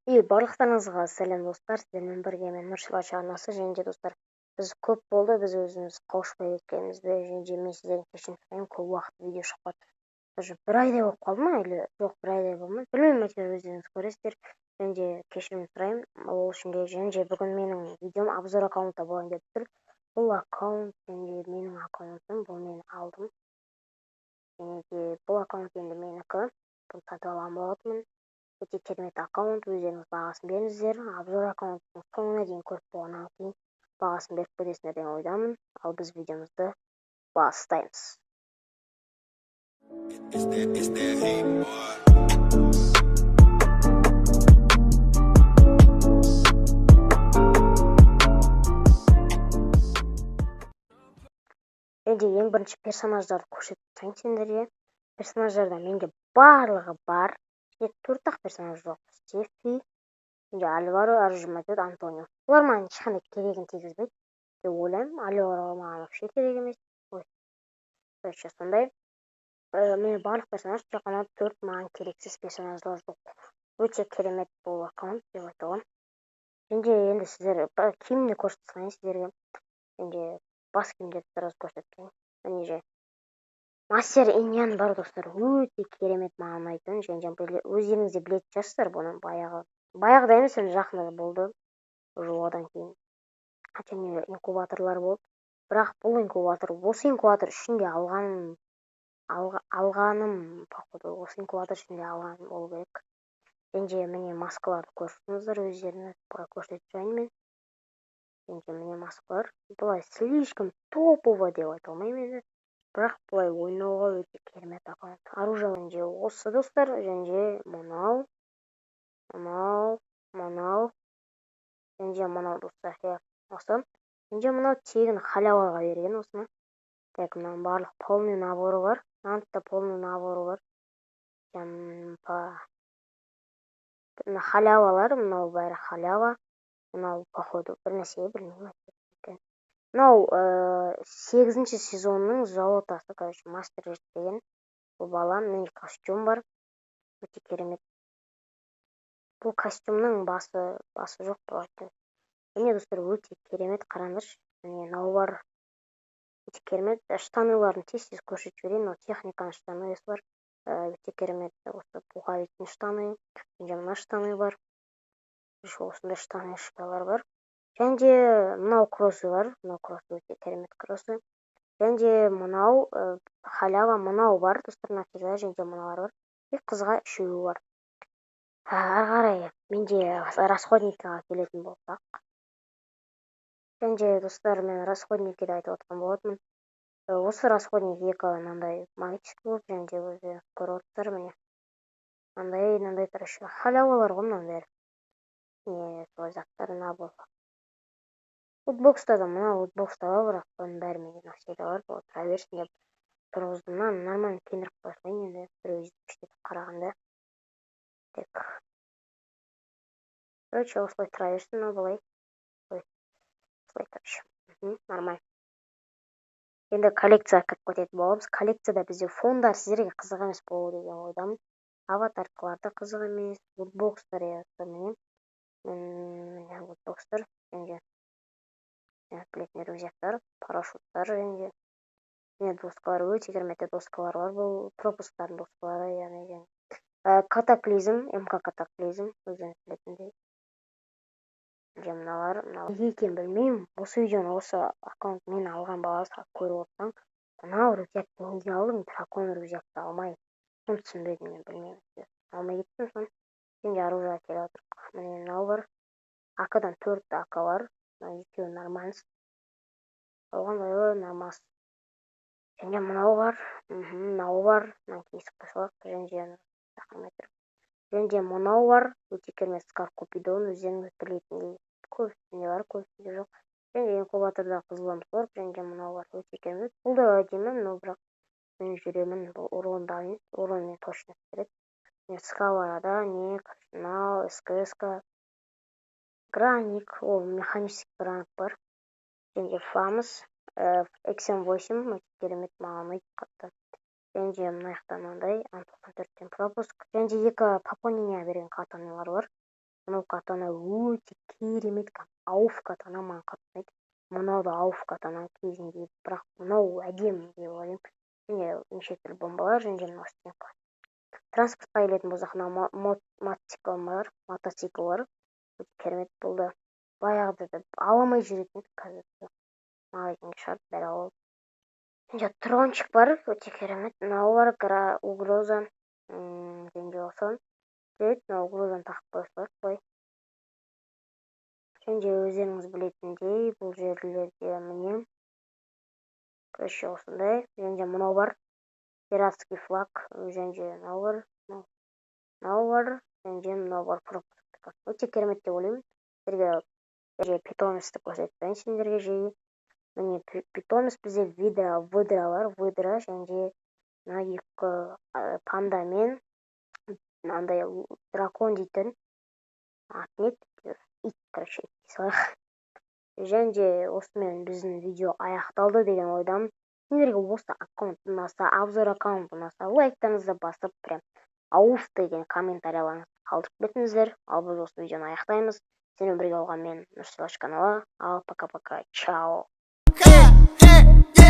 И барлықтарыңызға сәлем, достар! Сіздермен бірге мен, Нұршилаш арнасы. Және де, достар, біз көп болды, біз өзіміз қауышпай кеткенімізді, және де мен сіздерден кешірім сұраймын. Көп уақыт видео шықпады, даже бір айдай болып қалды ма или жоқ, бір айдай болмады, білмеймін, әйтеуір өздеріңіз көресіздер. Және де кешірім сұраймын ол үшін де. Және де бүгін менің видеом обзор аккаунтта болайын деп тұр. Бұл аккаунт және де менің аккаунтым, бұл мен алдым. Және де бұл аккаунт енді менікі, бұны сатып алған болатынмын. Өте керемет аккаунт, өздеріңіз бағасын беріңіздер. Обзор аккаунттың соңына дейін көріп болғаннан кейін бағасын беріп кетесіңдер деген ойдамын. Ал біз видеомызды бастаймыз. It's that hate, boy. Және де ең бірінші персонаждарды көрсетіп тастайын сендерге. Персонаждарда менде барлығы бар, тек төрт ақ персонаж жоқ: Стефи және Альваро, Р 24, Антонио. Бұлар маған ешқандай керегін тигізбейді деп ойлаймын. Альваро маған вообще керек емес. Ой, короче, сондай. Міне, барлық персонаж, тек қана төрт маған керексіз персонаждар жоқ. Өте керемет бұл аккаунт деп айта аламын. Және де енді сіздер киімді көрсете салайын сіздерге. Және де бас киімдерді сразу көрсетіп тастайын. Міне же, мастер Иньян бар, достар, өте керемет, маған ұнайтын. Және де өздеріңіз де білетін шығарсыздар бұны, баяғы, баяғыда емес енді, жақында болды уже. Одан кейін және инкубаторлар болды, бірақ бұл инкубатор, осы инкубатор үшін де алғаным, алғаным, походу, осы инкубатор үшін де алғаным болу керек. Және де міне, маскаларды көріп тұрсыңыздар өздеріңіз, былай көрсетіп жіберейін мен. Және де міне, маскалар былай слишком топово деп айта алмаймын енді, бірақ былай ойнауға өте керемет аккаунт. Оружие және осы, достар, және де мынау, мынау, мынау және де мынау, достар, иә, осы. Және де мынау тегін халяваға берген осыны. Так, мынаның барлық полный наборы бар, мынаның да полный наборы бар. Мына халявалар, мынау бәрі халява. Мынау, походу, бір нәрсе, білмеймін. Мынау сегізінші сезонның золотасы, короче, мастер деген бұл бала. Міне, костюм бар, өте керемет. Бұл костюмнің басы жоқ болады. Міне, достар, өте керемет, қараңдаршы. Міне, мынау бар, өте керемет. Штаныларын тез тез көрсетіп жіберейін. Мынау техниканың штанысы бар, өте керемет. Осы пуховиктің штаны және мына штаны бар, осындай штанишкалар бар. Және де мынау кроссы бар, мынау кроссы өте керемет кроссы. Және де мынау халява, мынау бар, достар, навсегда. Және де мыналар бар, и қызға үшеуі бар. Ары қарай менде расходникаға келетін болсақ, және де, достар, мен расходникке де айтып отқан болатынмын. Осы расходник екі мынандай магический болып, және де өздеріңіз көріп отырсыздар, міне, мынандай, мынандай, короче, халявалар ғой мынаның бәрі. Не, солай заттар, набор. Лутбокста да, мына лутбокста бар, бірақ бұның бәрі менде навсегда бар, бұл тұра берсін деп тұрғыздым. Мынаны нормально киіндіріп қоя салайын енді, біреу жетіп қарағанда. Так, короче, осылай тұра берсін мынау, былай, ой, осылай, короче, нормально. Енді коллекцияға кіріп кететін боламыз. Коллекцияда бізде фондар сіздерге қызық емес болу деген ойдамын, аватаркалар да қызық емес, лутбокстар, иә. Міне, міне, лутбокстар және де білетін рюкзактар, парашюттар. Және де міне, доскалар, өте керемет доскалар бар. Бұл пропусктардың доскалары, яғни және катаклизм, МК катаклизм, өздеріңіз білетіндей. Және мыналар, мынау неге екенін білмеймін. Осы видеоны осы аккаунт мен алған бала көріп отырсаң, мынау рюкзакты неге алдың, дракон рюкзакты алмай? Соны түсінбедім мен, білмеймін, алмай кеттім соны. Және де оружиеға келіп отырмық. Міне, мынау бар, АК-дан төрт АК бар, мына екеуі нормально, қалған нормас. Және мынау бар, мынау бар, мынаны кесіп қоя салайық. Және де шақырмай тұр. Және де мынау бар, өте керемет скар купидон, өздеріңіз білетіндей, көбісінде бар, көбісінде жоқ. Және де инкубаторда қызыл М40. Және де мынау бар, өте керемет, бұл да әдемі, но бірақ мен жүремін, бұл урон емес, уронмен точность береді. Сковорода, не, мынау СКС, граник, ол механический граник бар. Және де ФАМАС XM8, өте керемет, маған ұнайды қатты. Және де мына жақта мынандай М 94-тен пропуск және де екі пополнение берген катаналар бар. Мынау катана өте керемет, ауф катана, маған қатты ұнайды. Мынау да ауф катана кезінде, бірақ мынау әдемі деп ойлаймын. Және неше түрлі бомбалар және мынау стенка. Транспортқа келетін болсақ, мына мотоцикл бар, мотоцикл бар, өте керемет. Бұл да баяғыда да ала алмай жүретін едік, қазір магазинге шығарып, бәрі алып. Және дрончик бар, өте керемет. Мынау бар, угроза. Және де осы жарайды, мынау угрозаны тағып қоя салайық былай. Және де өздеріңіз білетіндей, бұл жерлерде, міне, короче, осындай. Және де мынау бар, пиратский флаг. Және де мынау бар, мынау бар және де мынау бар, пропуск. Өте керемет деп ойлаймын. Сіздерге питомецті көрсетіп сендерге жиі. Міне, питомец бізде вида выдра бар, выдра. Және де мына екі панда мен мынандай дракон дейтін, аты не еді, ит, короче, ит дей салайық. Және де осымен біздің видео аяқталды деген ойдамын. Сендерге осы аккаунт ұнаса, обзор аккаунт ұнаса, лайктарыңызды басып, прям ауф деген комментарияларыңызды қалдырып кетіңіздер. Ал біз осы видеоны аяқтаймыз. Сенімен бірге болған мен, Нұрсилаш каналы. Ал пока, пока, чао. Yeah.